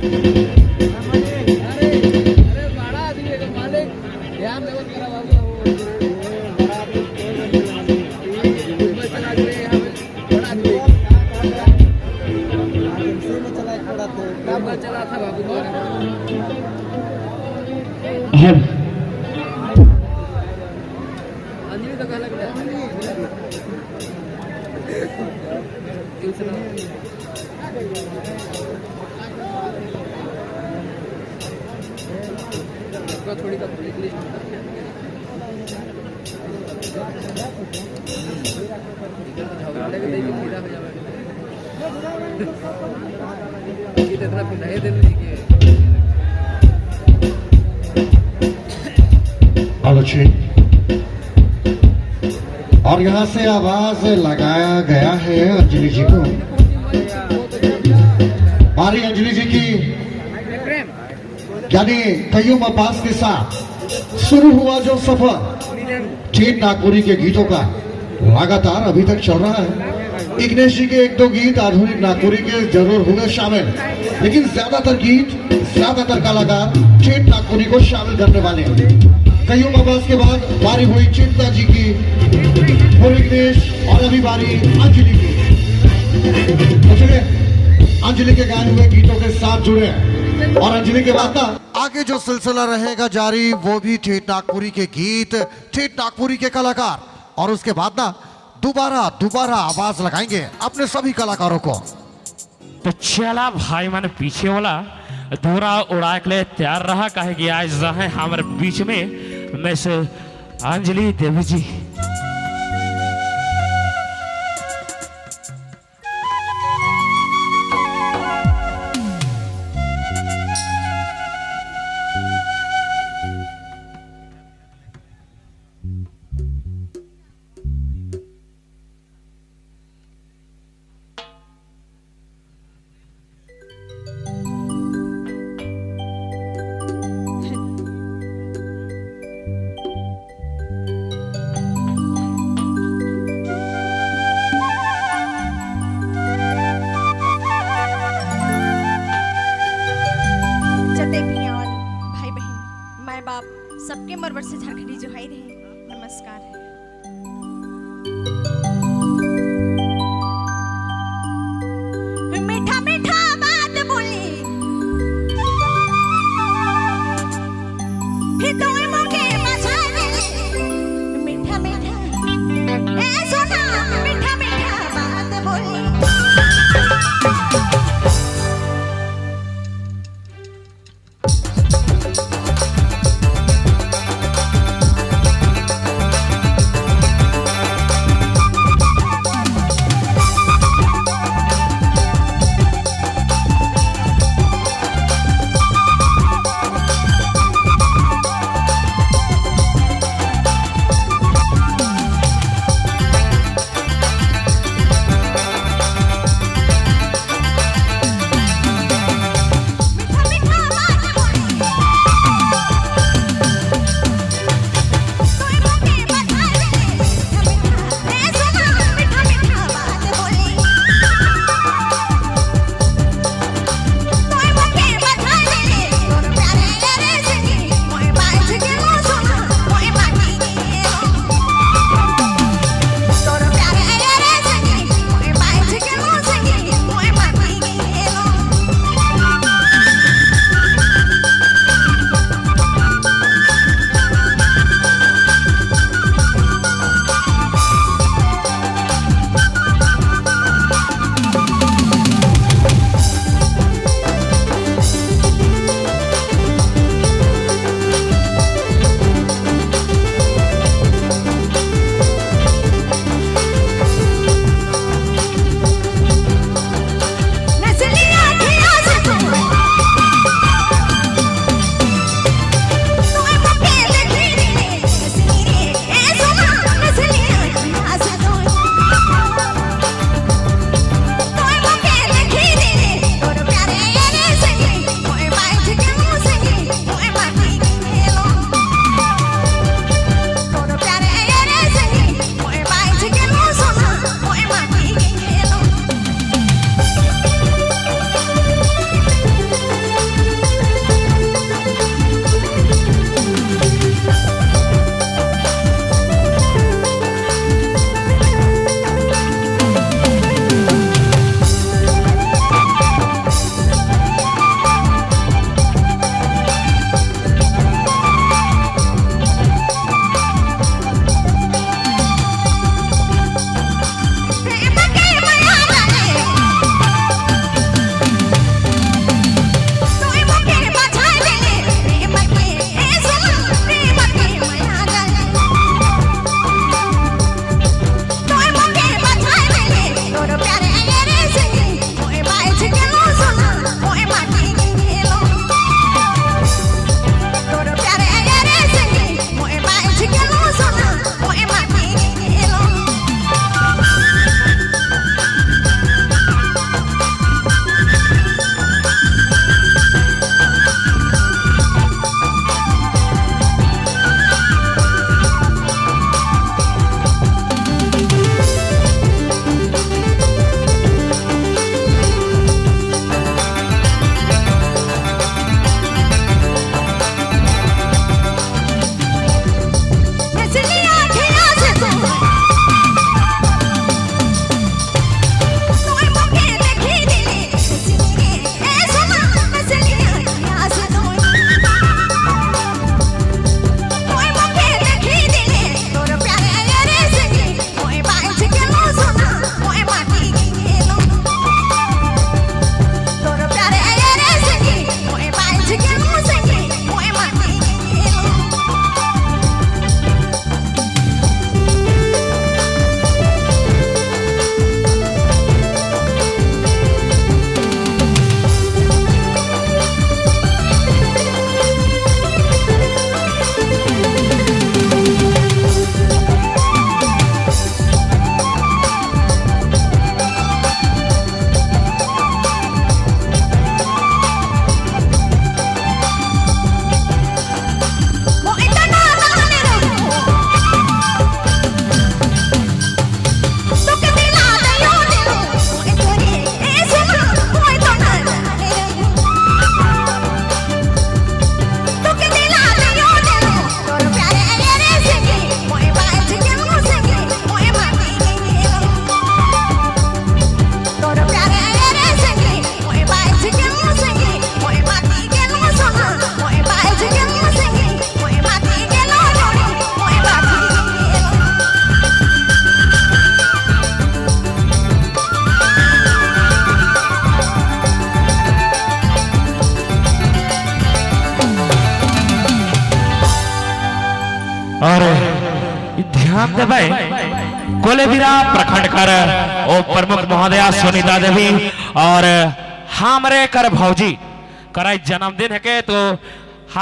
अरे बड़ा आदमी है मालिक, ध्यान देवल करा बाबू। बड़ा आदमी चला था बाबू। हम अंजलि तो कहलक थोड़ी का लिस्ट। झगड़ा के देख सीधा हो जावे, इतना फिर नहीं देने की। और यहाँ से आवाज लगाया गया है अंजलि जी को। बारी अंजलि जी की, यानी कयूम अब्बास के साथ शुरू हुआ जो सफर ठेठ नागपुरी के गीतों का, लगातार अभी तक चल रहा है। इग्नेश जी के एक दो गीत आधुनिक नागपुरी के जरूर हुए शामिल, लेकिन ज्यादातर गीत, ज्यादातर कलाकार ठेठ नागपुरी को शामिल करने वाले हैं। कयूम अब्बास के बाद बारी हुई चिंता जी की, फिर इग्नेश और अभी बारी अंजलि की। तो चलिए, अंजलि के गाए हुए गीतों के साथ जुड़े हैं और अंजलि के बाद आगे जो सिलसिला रहेगा जारी, वो भी ठेठ नागपुरी के गीत, ठेठ नागपुरी के कलाकार और उसके बाद ना दोबारा दोबारा आवाज लगाएंगे अपने सभी कलाकारों को। तो चला भाई, मन पीछे वाला धोरा उड़ा के लिए तैयार रहा, काहे कि आज रहे हमारे बीच में मिस अंजलि देवी जी। जते भी और भाई बहन, माए बाप, सबके मरवर से झारखंडी जो है रहे, नमस्कार है। मीठा मीठा बात बोली फिर तो मोके मचा देले। मीठा मीठा ए सोना, मीठा मीठा बात बोली। और ध्यान देवे कोलेबिरा प्रखंड कर ओ प्रमुख महोदया सुनीता देवी और हमरे कर भौजी कराई जन्मदिन है के, तो